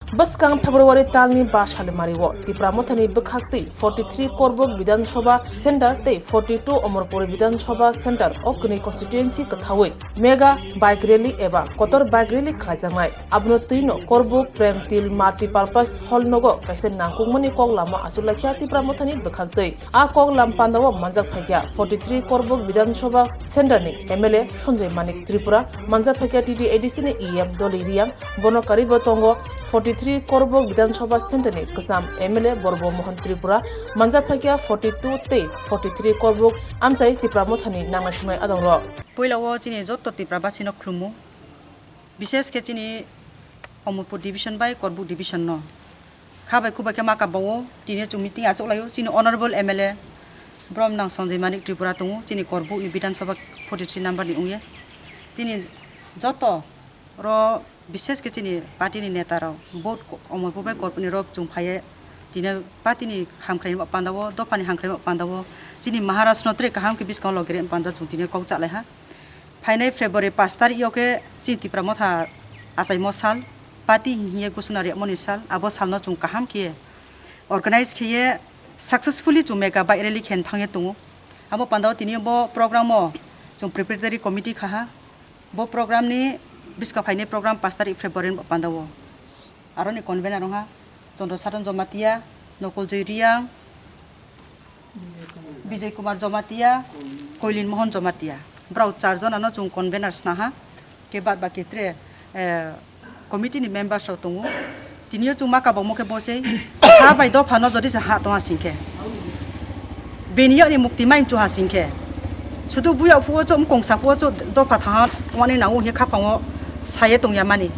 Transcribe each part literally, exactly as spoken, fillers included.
Bwskang February talni ba salimario Tipra Mothani bwkhaktwi forty three Korbuk Bidhan Sabha Center tei forty two Omorpur Bidhan Sabha Center o kwnwi constituency kwthawi mega bike rally eba kotor bike rally khlaijaknai. Abono twino Korbuk Prem Til Multipurpose Hall nogo kaisa nangkukmani kok lama achuk laikha Tipra Mothani bwkhaktwi. A kok lam pandao manjak phaikha forty three Korbuk Bidhan Sabha Center ni M L A Sanjay Manik Tripura, manjak phaikha T T A D C ni E M Doli Riang, bono karibo tongo forty three Korbuk Bidhan Sabha Center ni kwcham M L A Borbo Mohan Tripura, manjak phaikha forty two tei forty three Korbuk amchai Tipra Mothani nangnai sungnai adongrok. Puila o chini joto Tipra basino khulumo. Bishesh khe chini Omorpur division bai Korbuk division no. Kha bai khu bai khe ma kabao, tini chwng meeting achuk laio, chini honorable M L A Bromnang Sanjay Manik Tripura tongo, chini Korbuk ni Bidhan Sabha forty three number ni wngya. Tini joto ro bishesh khe chini party ni neta rok vote ko-, Omorpur bai Korbuk ni rok chwng phaiye, tini party ni hamkrai ni pandao, dopha ni hamkrai ni pandao, chini Maharaj no tre kaham khe bwskango logere panda chwng tini kok cha lai ha. Phainai February pash tarikh yo khe chini Tipra Motha achaimo sal, party hiye gusuna riyakmoni sal, abo salno chwng kaham khe organize khiye successfully chwng mega bike rally khe thangye tongo. Abo pandao tini bo program o chwng preparatory committee khaha. Bo program ni bwska phainai program pash tarikh February ni pandao. Aroni convener wngkha Chandra Saran Jamatia, Nokol Joy Riang, Bijay Kumar Jamatia, Koilin Mohan Jamatia. Borok char jona no chwng convener sna ha. Khe bad baki tre, eh, committee ni members rok tongo. Tini o chwng ma kabangma khe bo se ha bai dopha no jodi se ha tong ha sing khe. Bini yakni mukti mai chu ha sing khe. Sudu buya phuo chu mkong sa phuo chu dopha tha ha wani nango hini khapang o saye tong ya mani.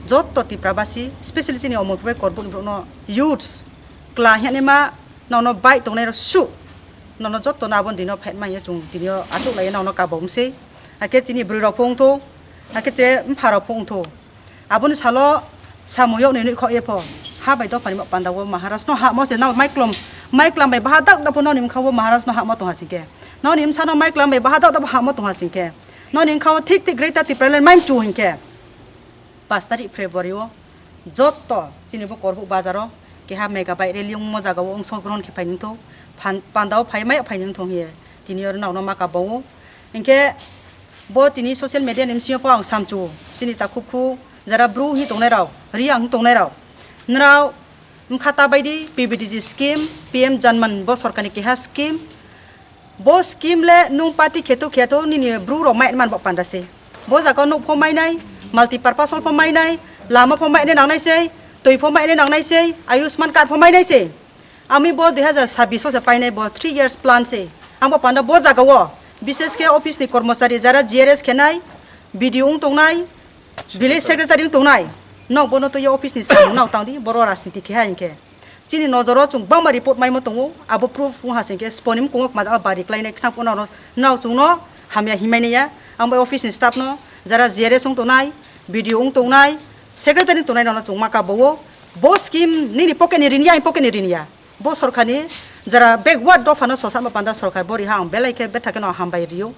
Jotto Tipra basi, specially chini Omorpur bai Korbuk ni borok no youths, kla hwnwi ma nono bai tongnai rok su, nono jotto no aboni dino phet manya chwng tini o achuk lai nono kabong se, hakhe chini bwrwi rok pho wngtho, hakhe te mpha rok pho wngtho, aboni salo samung yok ni nwi kho ye pho, ha bai dopha ni ma panda o Maharaj no ha mo se no mai klom, mai klam bai baha dak da pho noni mkha o Maharaj no ha mo tong ha sing khe, noni msa no mai klam bai baha dak da pho ha mo tong ha sing khe, noni mkha o thik thik Greater Tipraland mai mchu hing khe. Pash tarikh February o jotto chini bo Korbuk bazar o keha mega bike rally wngmo jaga o wngso grohon khe phai nungtho, phan-, panda o phai mai phai nungtho hiye tini oro nokno ma kabao. Hinkhe bo tini social media ni bisingo po ang samchu chini takhuk khu jara bru hi tongnai rao, ri ang tongnai rao, nrao mkha ta bai di P V D G scheme, P M Janman bo sorkar ni keha scheme, Bo scheme le nung party kheto kheto nini bru rok mai man bo panda se. Bo jaga nuk pho mainai, multipurpose hall pho mainai, lama pho mainai nangnai se, twi pho mainai nangnai se, Ayushman card pho mainai se. Ami bo dui hazar sabbish o se painai bo three years plan se. Ang bo panda bo jaga o, bishesh khe office ni kormochari jara G R S khenai, B D O wng tongnai, village secretary wng tongnai. Nok bono twi office ni samung nao tangdi, boro rajniti khe hai hinkhe. Chini nojoro chwng bangma report maimo tongo, abo proof wng ha singkhe sponim kungok majak bari klainai khna phano nao chwngno hamya himai naiya. Ang bai office ni staff no jara G R S wng tongnai, B D O wng tongnai, secretary wng tongnai rokno chwng ma kabao. Bo scheme nini pocket ni rini ya, ani pocket ni rini ya. Bo sorkar ni jara backward dopha no sosa ma panda sorkar bo riha ang belai khe betha khe no hambai rio.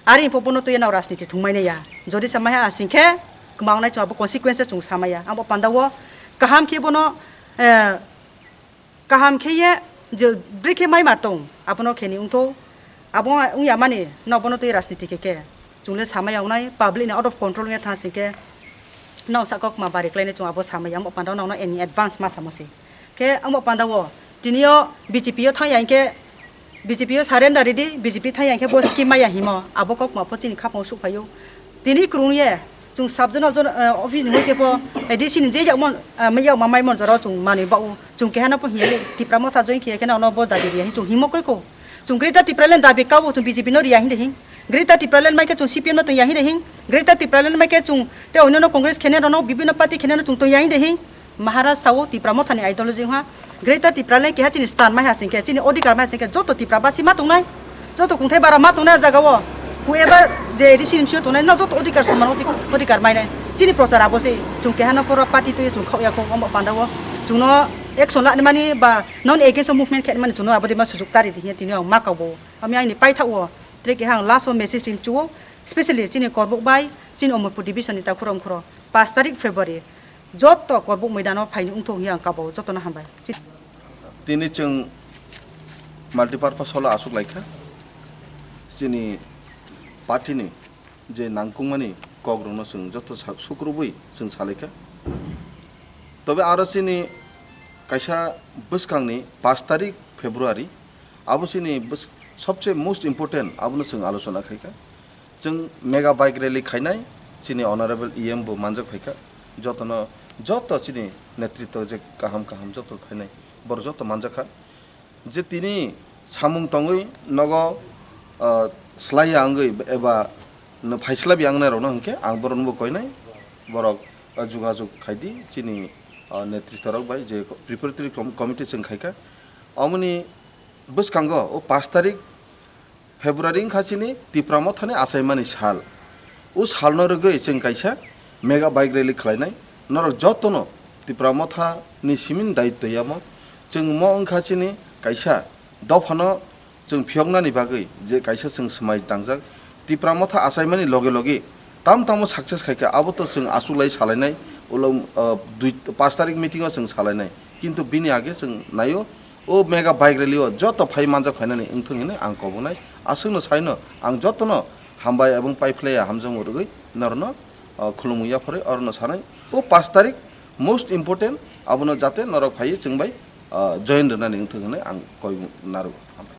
Ari pho bono twi nao rajniti thwngmai naiya. Jodi sa maiha asing khe kwma wngnai chwng abo consequences chwng sa maiya. Ang bo panda o kaham khe bono, eh, Kaham khe ye je bwrwi khe mai mar tong, abono khe ni wngtho. Abo wng ya mani, no bono twi rajniti khe khe. Chwng le samai ya wngnai, public ni out of control wngya tha sing khe. No sa kok ma bari klai nai chwng abo samai ya, amo panda no, no any advance ma samo se. Khe amo panda o, tini o B J P o thang ya hing khe, B J P o surrender ridi, B J P thang ya hing khe bo scheme mai ya himo, abo kok ma pho chini khapang o suk phai o. Tini kwrwng ye, chwng sub zonal, zon-, eh, office ni hoi khe pho, A D C ni je yakmon, eh, mai yakma mai mon jora chwng manwi ba o. Chwng keha no pho hiya le, Tipra Motha join khiya khe no, no bo dabi riya hin chwng himo koi kho. Chwng Greater Tipraland dabi ka o, chwng B J P no riya hin de hin. Greater Tipraland mai khe chwng C P M no tong ya hin de hin. Greater Tipraland mai khe chwng te onno no Congress khene rok no, bibhinno party khene no chwng tong ya hin de hin. Maharaj sao Tipra Motha ni ideology wngha. Greater Tipraland keha chini stand mai ha sing khe, chini odhikar mai ha sing khe, joto Tipra basi ma tongnai, joto kungthai bara ma tongnai ah jaga o. Whoever je A D C ni bisingo tongnai, no joto odhikar soman odhik-, odhikar mainai. Chini prochar abo se, chwng keha no pura party twi chwng khao ya kho, omo panda o. Chwng no action lani mani ba non against o movement khe mani chwng no abo de ma sujuk tari di hiya tini o ma kabo. Ami aini paithak o, tre keha ang last o message rim chuo, specially chini Korbuk bai, chini Omorpur division ni takhurok khoro, pash tarik February. Jotto Korbuk Moidano phaini wngthok hwnwi ang kabo, jottono hambai. Tini chwng multipurpose hall-o aswk laikha, chini party-ni je nangkukmani kokrokno chwng joto sa-, sukrubui chwng salaikha. Tobe aro chini kaisa bwskangni pash tarik February, abo chini bwsk-, sobse most important, abono chwng alochona khaikha. Chwng mega bike rally khainai, chini honorable E M bo manjak phaikha. Jotono, joto chini netritwo je kaham kaham joto phainai, borok joto manjakha. Je tini samung tongwi nogo, ah, slaiya wngwi eba no phaislabya wngnai rokno hwnkhe ang borokno bo koinai, borok, ah, jogajog khaidi chini, ah, netritwo rok bai je preparatory com-, committee chwng khaikha. Omoni bwskango o pash tarik February wngkha chini Tipra Mothani achaimani sal. O salno rwgwi chwng kaisa mega bike rally khlainai. Norok jotono Tipra Mothani simini daityo yamo. Chwng mo wngkha chini kaisa dophano chwng phiyoknani bagwi je kaisa chwng swmai tangjak. Tipra Motha achaimani loge loge tam tamo success khaikha, abo to chwng achuklai salainai, ulo, ah, dui, pash tarik meeting-o chwng salainai. Kintu bini age chwng naio, o mega bike rally-o joto phai manjak phainani wngthung hinwi ang kobonai. Aswkno saino ang jotono hambai ebong paiphlaiya hamjakmung rwgwi norokno, ah, khulumung yapharwi orono sanai. O pash tarik most important, abono jate norok phaiwi chwng bai, ah, join rwnani wngthung hinwi ang koi narwgo. Hambai.